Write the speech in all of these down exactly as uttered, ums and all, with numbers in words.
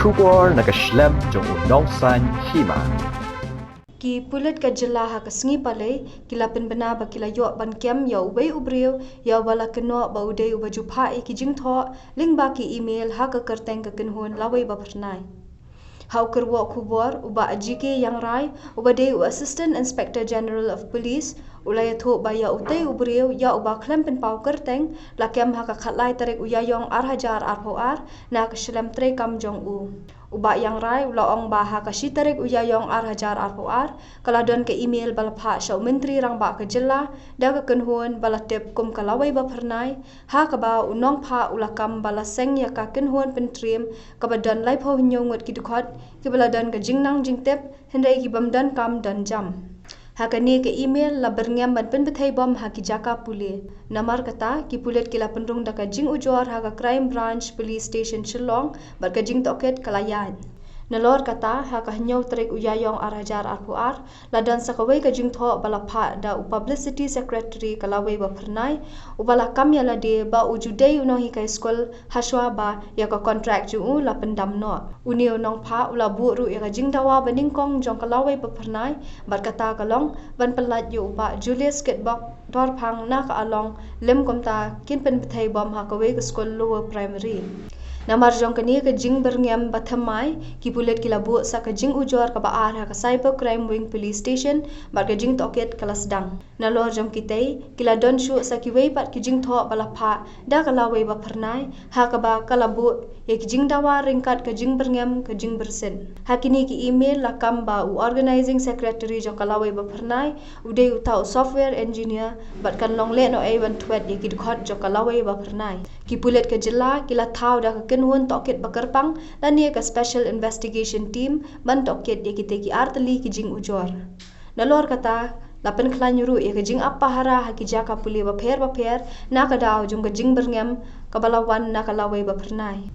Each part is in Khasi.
Khubor na ka shlem jong u nongsan hima. Ki pulit ka jylla ha ka sngi Palei ki la pynbna ba ki la ïoh ban kem ïa uwei u briew ïa uba la kynnoh ba u dei uba ju phah ïa ki jingthoh lyngba ki email ha ka kyrteng ka kynhun Lawei Baphyrnai. Ha u kyrwoh khubor, u Bah G K Iangrai, uba dei u Assistant Inspector General of Police, u la ïathuh ba ïa utei u briew ïa uba khlem pynpaw kyrteng la kem ha ka khatlai tarik u Ïaïong ar hajar arphew ar na ka shlem treikam jong u. U Bah Iangrai u la ong ba ha ka shi tarik u Ïaïong ar hajar arphew ar ka la don ka email ba la phah sha u Myntri Rangbah ka jylla da ka kynhun ba la tip kum ka Lawei Baphyrnai, ha kaba u nongphah u la kam ba la seng ïa ka kynhun pyntriem kaba don laiphew hynñiew ngut ki dkhot kiba la don ka jingnang jingtip, hynrei ki bym don kam don jam. Ha kane ka email la byrngem ban pynbthei bom ha ki jaka pule. Namar kata, ki pulit ki la pynrung da ka jingujor ha ka Crime Branch Police Station Shillong bad ka jingtohkit ka la ïaid. Nalor kata, ha ka hynñiew tarik u Ïaïong ar hajar arphew ar, la don sa kawei ka jingthoh ba la phah da u Publicity Secretary ka Lawei Baphyrnai, uba la kam ïa lade ba u ju dei u nonghikai skul hashwa ba ïa ka kontrak jong u la pyndam noh. Une u nongphah u la buh ruh ïa ka jingdawa banyngkong jong ka Lawei Baphyrnai, bad kata ka long ban pyllait ïa u Bah Julius Kitbok Dorphang na ka Along, lym kumta kin pynbthei bom ha kawei ka skul lower primary. Namar jong kane ka jingbyrngem bathymmai, ki pulit ki la buh sa ka jingujor kaba ar ha ka Cyber Crime Wing Police Station bad ka jingtohkit ka la sdang. Nalor jong kitei, ki la don shuh sa kiwei pat ki jingthoh ba la phah da ka Lawei Baphyrnai, ha kaba ka la buh ïa ki jingdawa ryngkat ka jingbyrngem ka jingbyrsih. Ha kine ki email la kam ba u Organising Secretary jong ka Lawei Baphyrnai u dei uta u software engineer bad kan long lehnohei ban thwet ïa ki dkhot jong ka Lawei Baphyrnai. Ki pulit ka jylla ki la thaw da ka kynhun tohkit bakyrpang lane ka Special Investigation Team ban tohkit ïa kitei ki artylli ki jingujor. Nalor kata, la pynkhlaiñ ruh ïa ka jingap pahara ha ki jaka pule bapher bapher na ka daw jong ka jingbyrngem kaba la wan na ka Lawei Baphyrnai.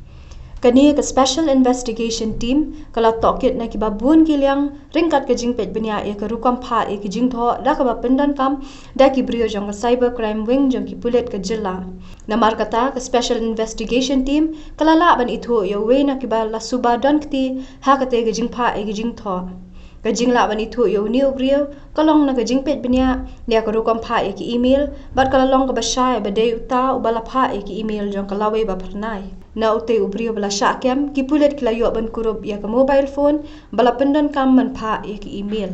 Kane ka Special Investigation Team ka la tohkit na kiba bun ki liang ryngkat ka jingpeit bniah ïa ka rukom phah ïa ki jingthoh da kaba pyndonkam da ki briew jong ka Cyber Crime Wing jong ki pulit ka jylla. Namar kata, ka Special Investigation Team ka la lah ban ithuh ïa uwei na kiba la suba don kti ha katei ka jingphah ïa ki jingthoh. Ka jinglah ban ithuh ïa une u briew ka long na ka jingpeit bniah ïa ka rukom phah ïa ki email, bad ka la long kaba shai ba dei uta uba la phah ïa ki email jong ka Lawei Baphyrnai. Na utei u briew ba la shah kem, ki pulit ki la ïoh ban kurup ïa ka mobile phone ba la pyndonkam ban phah ïa ki email.